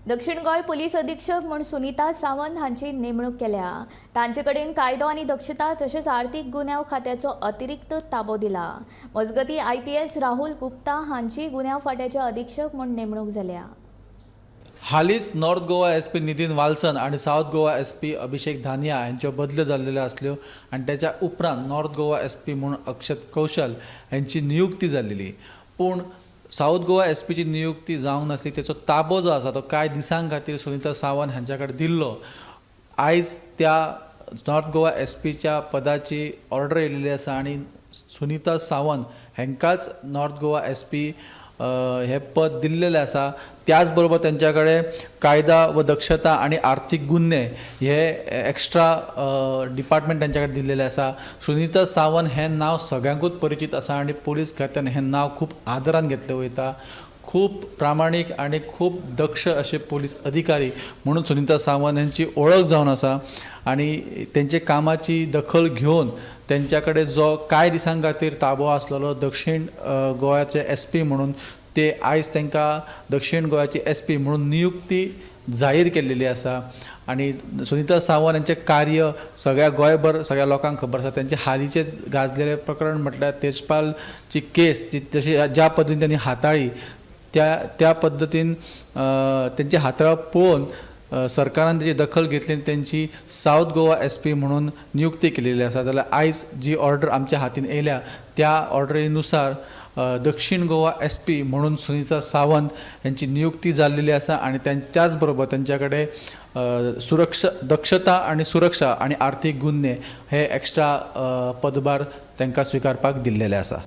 दक्षिण गोंय पुलीस अधीक्षक म्हूण सुनीता सावंत हांची नेमणूक केल्या. तांचे कडेन कायदो आनी दक्षता तशेंच आर्थीक गुन्यांव खात्याचो अतिरिक्त ताबो दिला. मजगतीं आयपीएस राहुल गुप्ता हांची गुन्यांव फांट्याचे अधीक्षक म्हूण नेमणूक जाल्या. हालींच नॉर्थ गोवा एसपी नितीन वाल्सन आनी सावथ गोवा एसपी अभिषेक धानिया हांच्यो बदल्यो जाल्ल्यो आसल्यो आनी त्याच्या उपरांत नॉर्थ गोवा एसपी म्हूण अक्षत कौशल हांची नियुक्ती जाल्ली. पूण सावथ गोवा एसपीची नियुक्ती जावंक नासली. तेचो ताबो जो आसा तो कांय दिसां खातीर सुनीता सावंत हांच्या कडेन दिल्लो. आयज त्या नॉर्थ गोवा एसपीच्या पदाची ऑर्डर येयलेली आसा आनी सुनीता सावंत हांकांच नॉर्थ गोवा एसपी हें पद दिल्लेलें आसा. त्याच बरोबर तेंच्या कडेन कायदा व दक्षता आनी आर्थीक गुन्हे हे एक्स्ट्रा डिपार्टमेंट तेंच्या कडेन दिल्लेलें आसा. सुनीता सावंत हें नांव सगळ्यांकूच परिचीत आसा आनी पोलीस खात्यान हें नांव खूब आदरान घेतलें वयता. खूब प्रामाणीक आनी खूब दक्ष अशे पोलीस अधिकारी म्हणून सुनीता सावंत हांची ओळख जावन आसा आनी तेंचे कामाची दखल घेवन तेंच्या कडेन जो कांय दिसां खातीर ताबो आसलेलो दक्षिण गोव्याचे एस पी म्हणून ते आयज तांकां दक्षिण गोव्याची एस पी म्हणून नियुक्ती जाहीर केल्लेली आसा. आनी सुनीता सावंत हांचें कार्य सगळ्या गोंयभर सगळ्या लोकांक खबर आसा. तेंचे हालींचें गाजलेलें प्रकरण म्हटल्यार तेजपालची केस जी तशी ज्या पद्दतीन त्यांनी हाताळ्ळी त्या पद्दतीन तेंचे हाताळप पळोवन सरकारान तेची दखल घेतली आनी तेंची सावथ गोवा एस पी म्हणून नियुक्ती केलेली आसा. जाल्यार आयज जी ऑर्डर आमच्या हातीन येयल्या त्या ऑर्डरीनुसार दक्षिण गोवा एस पी म्हणून सुनीता सावंत हांची नियुक्ती जाल्लेली आसा आनी त्याच बरोबर तेंच्या कडेन सुरक्षा दक्षता आनी सुरक्षा आनी आर्थीक गुन्हे हे एक्स्ट्रा पदभार तांकां स्विकारपाक दिल्लेले आसा.